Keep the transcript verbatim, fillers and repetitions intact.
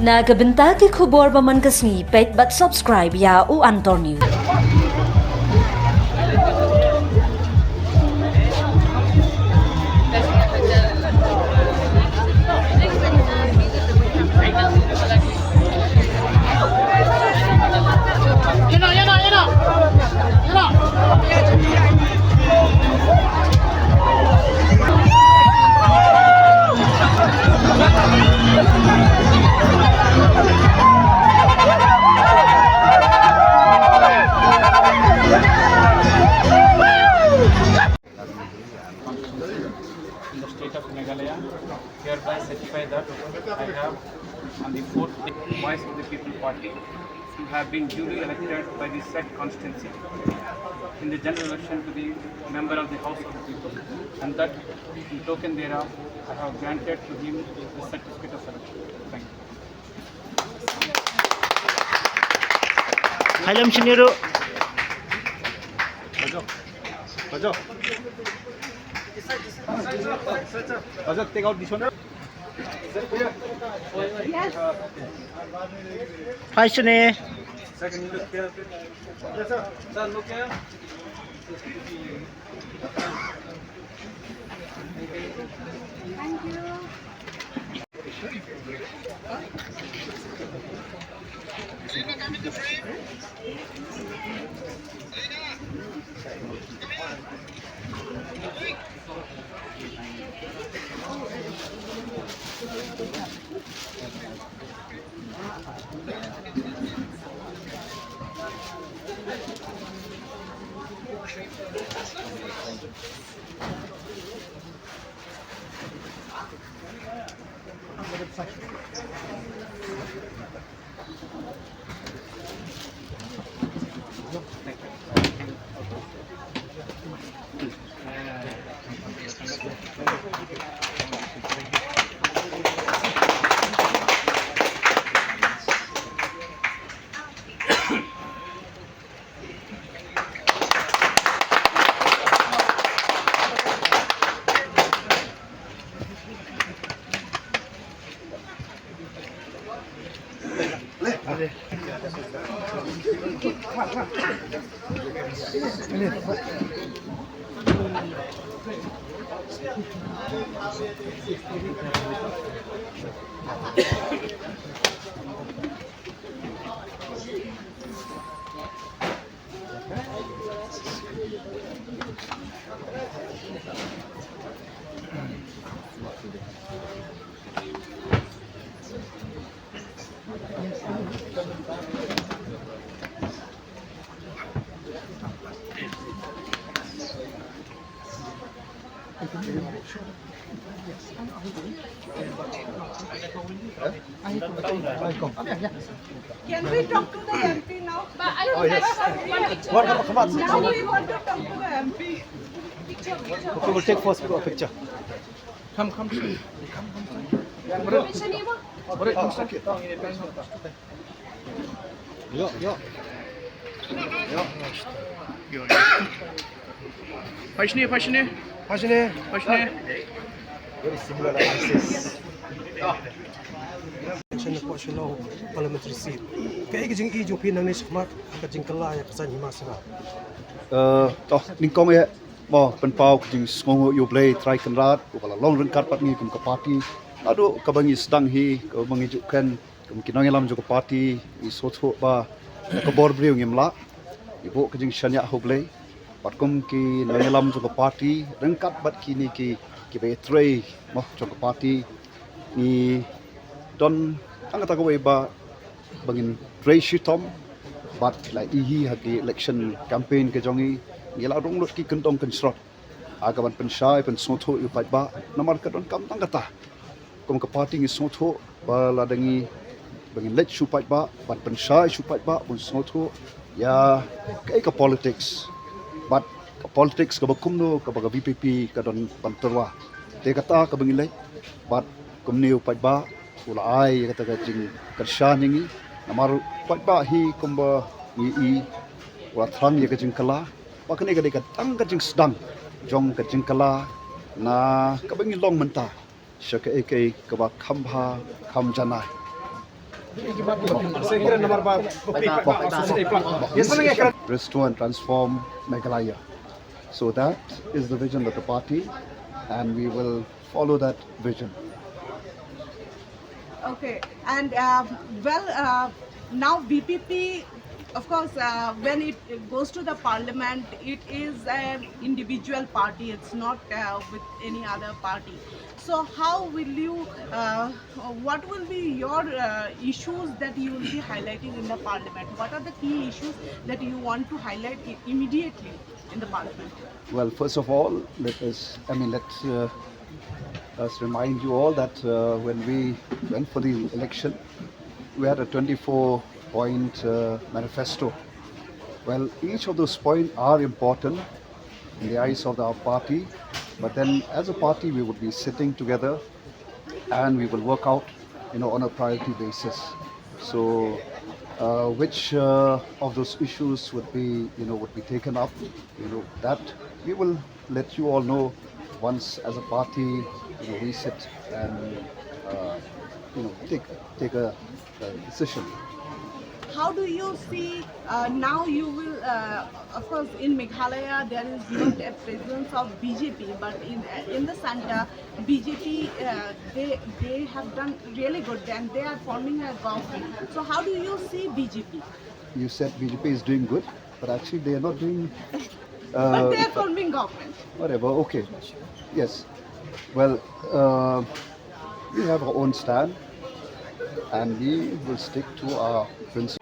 Na ka bynta ki khubor ba man ka sngi, peit bad subscribe ïa u Antor News. In the state of Meghalaya, hereby certify that I have, on the fourth day, Voice of the People Party, to have been duly elected by the said constituency in the general election to the member of the House of the People, and that in token thereof, I have granted to him the certificate of election. Thank you. Hai lem sini ruh. Bajo. Bajo. Bajo, take out this one. Hai sini. Thank you. Can we talk to the M P now? Oh, yes. Come on, come on. Now we want to talk to the M P. Okay, we'll take first a picture. Come, come, come, come. Yo, yo. Yo, yo. Phai shane, phai shane. Phai shane. Phai shane. Very similar analysis. Election na ka Shillong parliamentary seat. Kaei ka jingïohi jong phi nangne shakhmat ha ka jingkylla ïa ka saiñ hima sera? Eh, to, nyngkong eh, mo, pynpaw ka jingsngewnguh ïa U Blei Trai Kynrad, uba la long ryngkat bad ngi kum ka party. Naduh kaba ngi sdang hi, kaba ngi ju kren, kum ki nongïalam jong ka party, ngi sngewthuh ba ka bor briew ngim lah. Ngi buh ka jingshaniah ha U Blei. Bad kum ki nongïalam jong ka party, ryngkat bad kine ki, kiba ïatrei, mo, jong ka party, ngi don tang kata kawei ba, ba ngin trei shitom, bad phi la ïohi ha ki election campaign ka jong ngi, ngi la rung lut ki kyndong kynshrot. Ha kaban pynshai, pynsngewthuh ïa u paidbah, namar ka donkam tang kata. Kum ka party ngi sngewthuh ba lada ngi, ba ngin leit sha u paidbah, ban pynshai sha u paidbah, ban sngewthuh ïa kaei ka politics. Bad ka politics kaba kumno, kaba ka V P P ka don ban tyrwa. Te kata kaba ngi leit, bad kumne u paidbah u la ai ïa kata ka jingkyrshan ïa ngi. Namar u paidbah hi kumba ngi i, u la thrang ïa ka jingkylla. Ba kane ka dei ka tang ka jingsdang jong ka jingkylla na kaba ngi long mynta sha kaei kaei kaba kham bha kham janai. Restore and transform Meghalaya. So that is the vision of the party, and we will follow that vision. Okay, and uh, well, uh, now V P P, of course, uh, when it goes to the parliament, it is an individual party. It's not uh, with any other party. So how will you? Uh, what will be your uh, issues that you will be highlighting in the parliament? What are the key issues that you want to highlight i- immediately in the parliament? Well, first of all, let us, I mean, let uh, us remind you all that uh, when we went for the election, we had a twenty-four point uh, manifesto. Well, each of those points are important in the eyes of our party, but then as a party, we would be sitting together and we will work out, you know, on a priority basis. So, uh, which uh, of those issues would be, you know, would be taken up, you know, that we will let you all know once as a party, you know, we sit and, uh, you know, take take a, a decision. How do you see uh, now? You will, uh, of course, in Meghalaya there is not a presence of B J P, but in in the center, B J P uh, they they have done really good, and they are forming a government. So how do you see B J P? You said B J P is doing good, but actually they are not doing. But Uh, they are forming government. Whatever, okay. Yes. Well, uh, we have our own stand and we will stick to our principles.